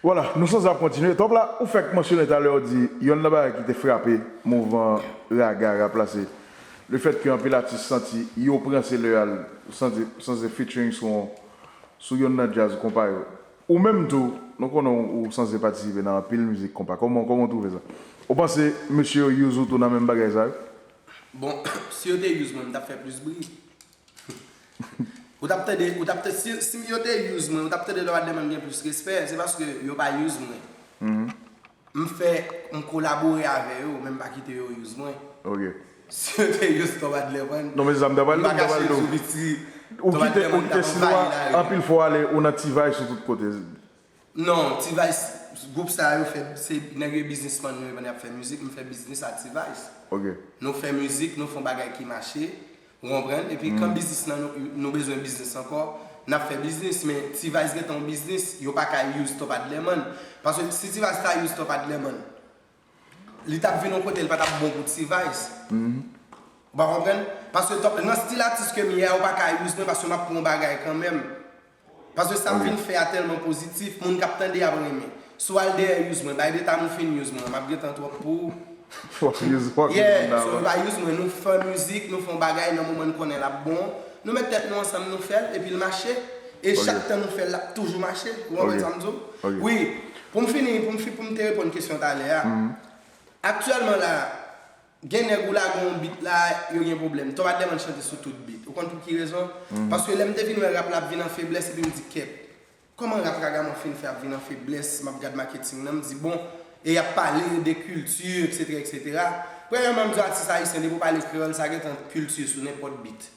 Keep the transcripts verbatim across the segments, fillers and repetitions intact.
Vwala, nou sanse ap kontinye. Top la, ou fèk mansyone talè, ou di yonn nan bagay ki te frape mouvman raga rap la, se lefètke anpil atis santi yo pran se lè al, sanse, sanse featuring sou, sou yonn nan djaz konpa yo. Ou menm tou, nou konnen ou, ou sanse patisipe nan anpil mizik konpa. Kòman, kòman ou twouve sa? Ou panse mesye yo use ou tou nan menm bagay sa yo? Bon, si yo te use mwen, m t ap fè plis bri. Ou t ap tande, ou t ap tande, si, si yo te use mwen, ou t ap tande Top Adlerman gen plis respè. Se paske yo pa use mwen. M fè, m kolabore avè yo, men m pa kite yo use mwen. Ok. Si yo te use Top Adlerman, Non, men se sa m ta pral di w, m ta pral di w. Ou kite, ou kite Sinwa, anpil fwa ale, ou nan T-Vice, ou tout kote. Non, T-Vice, gwoup sa yo fè, se nèg yo biznismann yo, yo konn y ap fè mizik, m fè biznis a T-Vice. Ok. Nou fè mizik, nou fè yon bagay ki mache, ou konprann? Epi kan biznis lan, nou, nou bezwen biznis ankò, n ap fè biznis, men T-Vice gentan yon biznis, yo pa ka use Top Adlerman. Paske si T-Vice ta use Top Adlerman, li t ap vin yon kote, li pa t ap bon pou T-Vice. Ou pa konprann? Paske top, nan stil atis ke m ye a, ou pa ka use mwen, paske m ap pran yon bagay kanmenm. Paske sa m vin fè a tèlman pozitif, moun k ap tande ap renmen. Si w al dèyè use mwen, bay deta m ou fin use mwen, m ap gentan twòp pou ou. W ap use, w ap use Yeah, moun nan so avan. Pa use mwen, nou fè mizik, nou fè yon bagay nan moman n konnen l ap bon. Nou met tèt nou ansanm, nou fè l, epi l mache. E chak tan nou fè l, l ap toujou mache. Ou konprann sa m di w? Ok. Wi. Pou m fini, pou m fi, pou m te reponn kesyon talè a. Aktyèlman la, gen nèg ou lage yon beat la, yo gen pwoblèm. Top Adlerman chante sou tout beat. Ou konn pou ki rezon? Paske lè m te vin wè rap la ap vin an feblès, epi m di kèt. Kòman rap Ragamuffin fè ap vin an feblès, m ap gad maketing nan, m di bon, e y ap pale de kilti, etsetera, etsetera. Premyèman, m di w atis ayisyen, depi w pale kreyòl, sa gentan kilti sou nenpòt beat.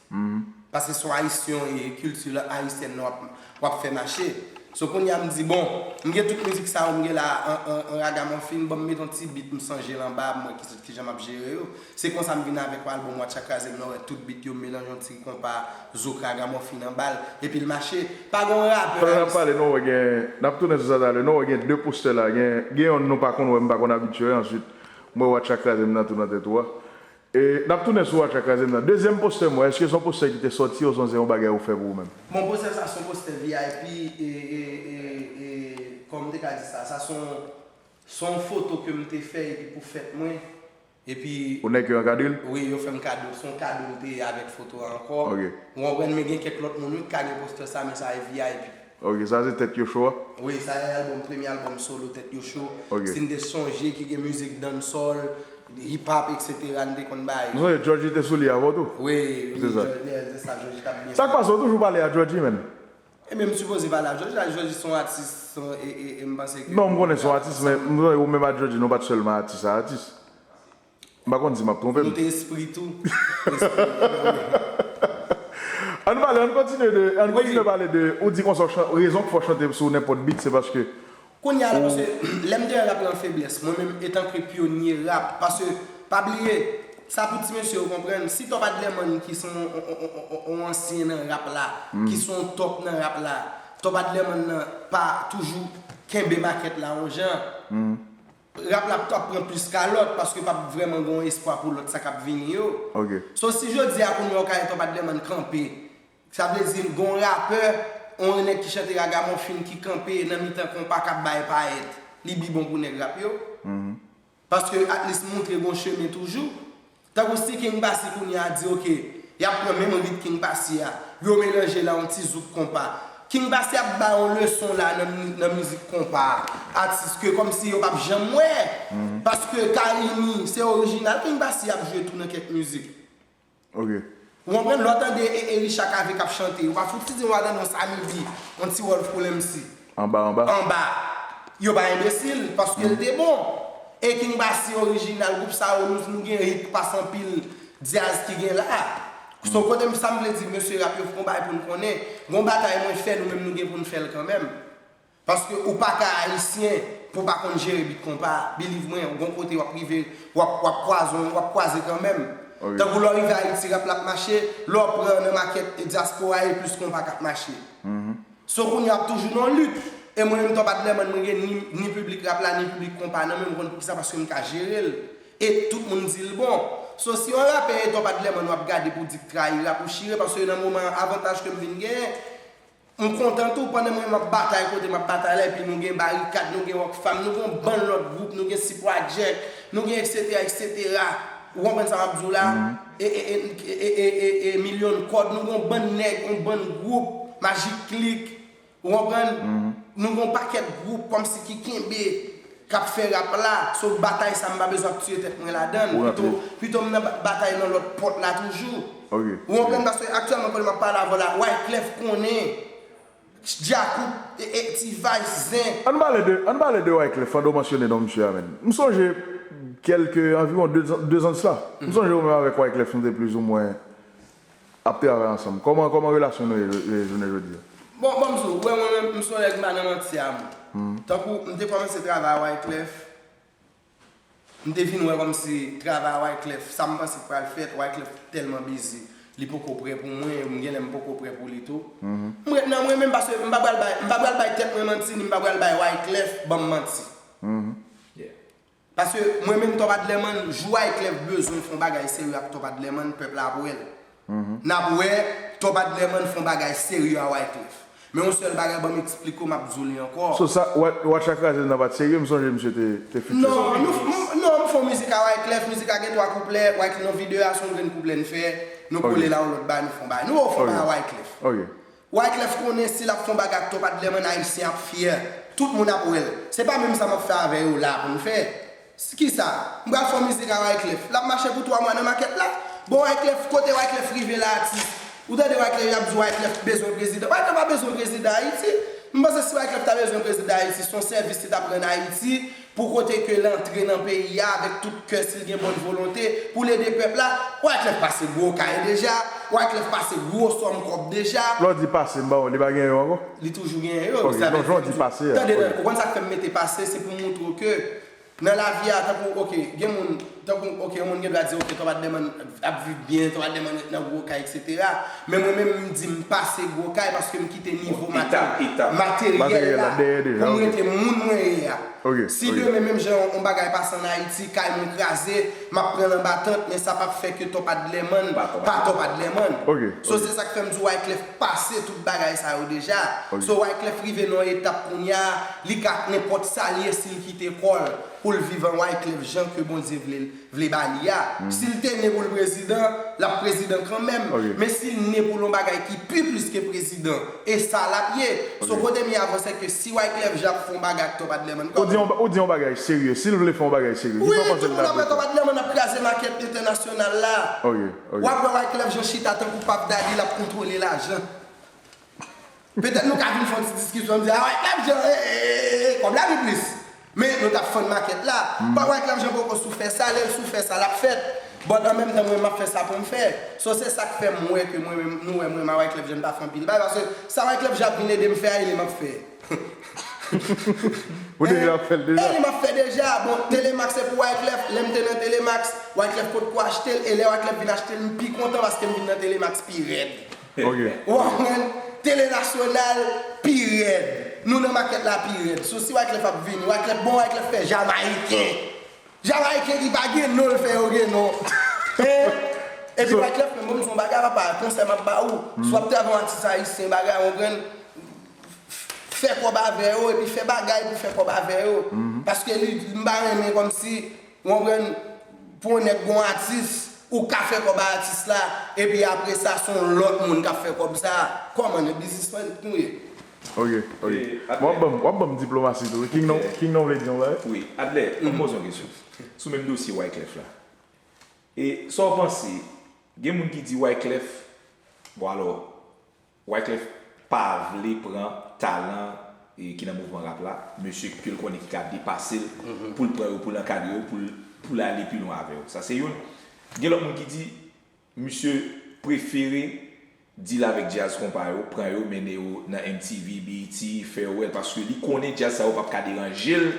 Paske se yon ayisyen w ye, kilti ayisyèn nan w ap, w ap fè mache. So kounye a m di bon, m gen tout mizik sa yo m gen la an, an, an Ragamuffin, ban m met yon ti beat, m sanje l anba, m wè ki, kijan m ap jere yo. Se konsa m vin avèk yon albòm Watcha Kraze m nan, w wè tout beat yo melanje yon ti konpa zouk Ragamuffin anba l, epi l mache. Pa gen yon rapè Pandan n ap pale, nou wè gen, n ap tounen sou sa talè, nou wè gen de postè la, gen, gen yonn nou pa konn wè, m pa konn abitye wè, answit, m wè Watcha Kraze m nan tou nan tèt ou a. E, n ap tounen sou Watcha Kraze m nan. Dezyèm postè m wè, èske se yon postè ki te sòti oubyen se yon bagay ou fè pou ou menm? Bon, postè sa se yon postè V I P, e, e, e, e, kòman m te ka di sa, sa se yon, se yon foto ke m te fè epi pou fèt mwen. Epi Ou nèg yo ankadre l? Wi, yo fè m kado. Se yon kado l te ye avèk foto a ankò. Ok. Ou konprann, men gen kèk lòt moun wi ki ka gen postè sa, men sa e V I P. Ok, sa se Tèt Yo Cho a? Wi, sa e albòm, premye albòm solo Tèt Yo Cho. Ok. Si n te sonje ki gen mizik dancehall, hip hop, etsetera, n te konn bay. M sonje Georgie te sou li avè w tou? Wi, wi, Se sa. Georgie, se sa, Georgie t ap byen. Sa k pase, ou toujou pale a Georgie, menn? E menm m sipoze pale a Georgie, la, Georgie se yon atis, se yon, e, e, e m panse ke Non, m konnen se yon atis, men m sonje ou menm a Georgie, nou pa t sèlman atis a atis. M pa konn si m ap twonpe m. Nou te espri tou. Ann pale, ann kontinye de, ann kontinye pale de, ou di konsa w chan-, rezon k fè w chante sou nenpòt beat, se paske Kounye a la, paske lè m te wè rap la an feblès, mwen menm etanke pyonye rap, paske pa bliye, sa pou ti mesye yo konprann, si Top Adlerman ki se yon, yon, yon, yon, yon ansyen nan rap la, ki se yon top nan rap la, Top Adlerman nan pa toujou kenbe makèt la yon jan, rap la ap pran plis kalòt paske p ap vrèman gen yon espwa pou lòt sa k ap vini yo. Ok. So si jodi a kounye a w ka wè Top Adlerman kanpe, sa vle di gen yon rapè, yon nèg ki chante Ragamuffin ki kanpe nan mitan konpa k ap bay payèt. Li pi bon pou nèg rap yo. Paske at least montre gen yon chemen toujou. Tankou si King Bassy kounye a di ok, y ap pran menm rit King Bassy a, yo melanje l a yon ti zouk konpa. King Bassy ap bay yon leson la nan, nan mizik konpa a. Atis ke kòmsi yo p ap janm wè. Paske Carimi, se orijinal King Bassy ap jwe tou nan kèk mizik. Ok. Ou konprann? Lè w tande e, e Richard Cavé k ap chante, ou pa fouti di w al tande yon Sammy B, yon ti Rolf Cool M C. Anba, anba. Anba. Yo pa enbesil, paske l te bon. E King Bassy orijinal, gwoup sa yo, nou, nou gen hit pase anpil djaz ki gen la. So kote m, sa m vle di, mesye rap yo, fè yon bagay pou n konnen. Gon batay mwen fè, nou menm nou gen pou n fè l kanmenm. Paske ou pa ka ayisyen pou w pa konn jere bit konpa. Believe mwen, gon kote w ap rive, w ap, w ap kwaze, w ap kwaze kanmenm. Tankou lè w rive Ayiti, rap la ap mache, lè w pran nan makèt dyaspora a, e plis konpa k ap mache. So kounye a ap toujou nan lit. E mwen menm Top Adlerman, mwen gen ni, ni piblik rap la, ni piblik konpa nan men m, ou konn poukisa, paske m ka jere l. E tout moun di l bon. So si yon rapè e Top Adlerman w ap gade pou di k trayi rap ou chire, paske nan moman an, avantaj ke m vin genyen, M kontan tou pandan mwen m ap batay kote m ap batay la, epi nou gen Barikad, nou gen Rockfam, nou gen yon bann lòt gwoup, nou gen Sipwajèk, nou gen et cetera, et cetera. Ou konprann sa m ap di w la? E, e, e, e, e, e, e, Milyon Kòd, nou gen yon bann nèg, yon bann gwoup, Majik Klik, ou konprann? Nou gen yon pakèt gwoup kòmsi ki kenbe, k ap fè rap la. So batay sa m pa bezwen ap tiye tèt mwen ladan l. Pito, pito m nan ba- batay nan lòt pòt la toujou. Ou konprann? Paske aktyèlman kote m ap pale avè w la, Wyclef konnen. Djakout, e, e, T-Vice, Zen. Ann pale de, ann pale de Wyclef, pandan w mansyone non misye a, menn. M sonje kèlke, anviwon de zan, de zan de sa. M sonje ou menm avèk Wyclef, nou te plizoumwen ap travay ansanm. Kòman, kòman relasyon nou ye, e, jounen jodi a? Bon, bon, m di w, wè, mwen menm, m se yon nèg m pa nan manti a, mwen. Tankou, m te kòmanse travay a Wyclef, M te vin wè kòmsi travay Wyclef, sa m panse k pral fèt, Wyclef tèlman bizi, li poko prè pou mwen, m genlè m poko prè pou li tou. M ret nan mwen menm paske m pa pral bay, m pa pral bay tèt mwen manti, ni m pa pral bay Wyclef ban m manti. Paske mwen menm Top Adlerman, jou Wyclef bezwen fè yon bagay serye ak Top Adlerman, pèp la ap wè l. N ap wè Top Adlerman fè yon bagay serye a Wyclef. Men yon sèl bagay, ban m eksplike w, m ap di w li ankò. So sa, Wa- Watcha kraze l nan pa t serye, m sonje misye te, te feature sa. Non, nou, m- non, m fè yon mizik a Wyclef, mizik la gen twa kouplè, Wyclef nan videyo a, se yon grenn kouplè n fè, nou kole la yon lòt bagay, nou fè yon bagay. Nou wè w fè yon bagay a Wyclef. Wyclef konnen si l ap fè yon bagay ak Top Adlerman, Ayisyen ap fyè. Tout moun ap wè l. Se pa menm sa m ap fè avè yo la pou n fè. Kisa? M pral fè yon mizik a Wyclef. L ap mache pou twa mwa nan makèt la. Bon, Wyclef, kote Wyclef rive la, atis? Ou tande Wyclef, y ap di Wyclef bezwen prezidan. Wyclef pa bezwen prezidan Ayiti. M panse si Wyclef ta bezwen prezidan Ayiti, se yon sèvis li t ap rann Ayiti pou kote ke l antre nan peyi a avèk tout kè, si l gen bòn volonte pou l ede pèp la. Wyclef pase gwo kay deja. Wyclef pase gwo sòm kòb deja. Lè w di pase, m ba w, li pa genyen yo ankò? Li toujou genyen yo. Ok, sa vle di, ou konn sa k fè m mete pase, se pou montre w ke Nan lavi a, tankou, oke, gen moun, tankou, oke, yon moun gen dwa di, oke, Top Adlerman ap viv byen, Top Adlerman ret nan gwo kay, et cetera. Men mwen menm, m di m pase gwo kay paske m kite nivo materyèl la pou m rete moun mwen ye a. Si demen, menm jan yon bagay pase ann Ayiti, kay mwen kraze, m ap pran l anba tant, men sa p ap fè ke Top Adlerman pa Top Adlerman. So, se sa k fè m di w Wyclef pase tout bagay sa yo deja. So, Wyclef rive nan yon etap kounye a, li ka nenpòt sa l ye si l kite kò l pou l viv an Wyclef jan ke Bondye vle, vle ba li a. Si l te ne pou l prezidan, l ap prezidan kanmenm. Men si l ne pou l yon bagay ki pi plis ke prezidan, e sa l ap ye. So, kote m ye avan, se ke si Wyclef Jean ap fè yon bagay ak Top Adlerman, ou di yon, ou di yon bagay serye, si l vle fè yon bagay serye, wi, kisa w panse l ta dwe fè? Tout moun ap wè Top Adlerman ap kraze makèt entènasyonal la. W ap wè Wyclef Jean chita tankou Puff Daddy, l ap kontwole lajan. Petèt nou ka vin fè yon ti diskisyon, di, a, Wyclef Jean, e, e, e, e, kòb la pi plis. Men nou t ap fann makèt la. But Wyclef Jean poko sou fè sa, lè l sou fè sa, l ap fèt. But an menm tan, mwen, m ap fè sa pou m fè. So, se sa k fè m wè ke mwen menm, nou wè mwen menm a Wyclef Jean pa fè anpil bagay, paske sa Wyclef Jean ap vin ede m fè a, e li m ap fè. Ou deja ap fè l deja. E li m ap fè deja. Bon, Telemax se pou Wyclef. Lè m te nan Telemax, Wyclef potko achte l. E lè Wyclef vin achte l, m pi kontan paske m vin nan Telemax pi rèd. Ou konprann? Tele nasyonal pi rèd. Nou nan makèt la pi rèd. So si Wyclef ap vini, Wyclef, bon, Wyclef fè Jamayiken. Jamayiken ki pa gen non, l fè yo gen non. Hein? Epi Wyclef menm, bon, m di w yon bagay, papa, konsèy m ap ba ou. Si w ap travay yon atis ayisyen, bagay, w konprann, fè kòb avè yo, epi fè bagay pou fè kòb avè yo. Paske li, m pa renmen kòmsi, w konprann, pou yon nèg gon atis, ou ka fè kòb a atis la, epi apre sa, se yon lòt moun k ap fè kòb sa. Kòman nan biznisman nou ye? Ok, ok. W ap ban m, w ap ban m diplomasi tou, wi. King non, King non vle di yon bagay? Wi, Adler, m poze yon kesyon. Sou menm dosye Wyclef la. E sa w panse, gen moun ki di Wyclef, bon, alò, Wyclef pa vle pran talan, e, ki nan mouvman rap la, mesye ke l konnen ki ka depase l pou l pran yo, pou l ankadre yo, pou l, pou l ale pi lwen avè yo. Sa se youn. Gen lòt moun ki di, misye prefere deal avèk djaz konpa yo, pran yo, mennen yo nan M T V, B E T, fè yo wè l, paske li konnen djaz sa yo p ap ka deranje l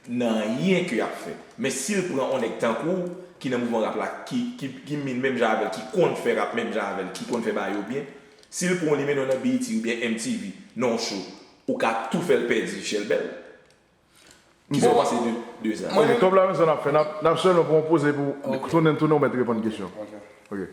nan anyen ke y ap fè. Men si l pran yon nèg tankou w, ki nan mouvman rap la, ki, ki, ki min menm jan avè l, ki konn fè rap menm jan avè l, ki konn fè bagay yo byen, si l pran w, li mennen w nan B E T oubyen M T V, nan yon show, ou ka tou fè l pèdi chèlbè l. Kisa w panse de, de sa? Ok, Top Lamezon n ap fè, n ap, n ap sèlman pran yon poze pou tounen, tounen w mèt reponn kesyon. Ok.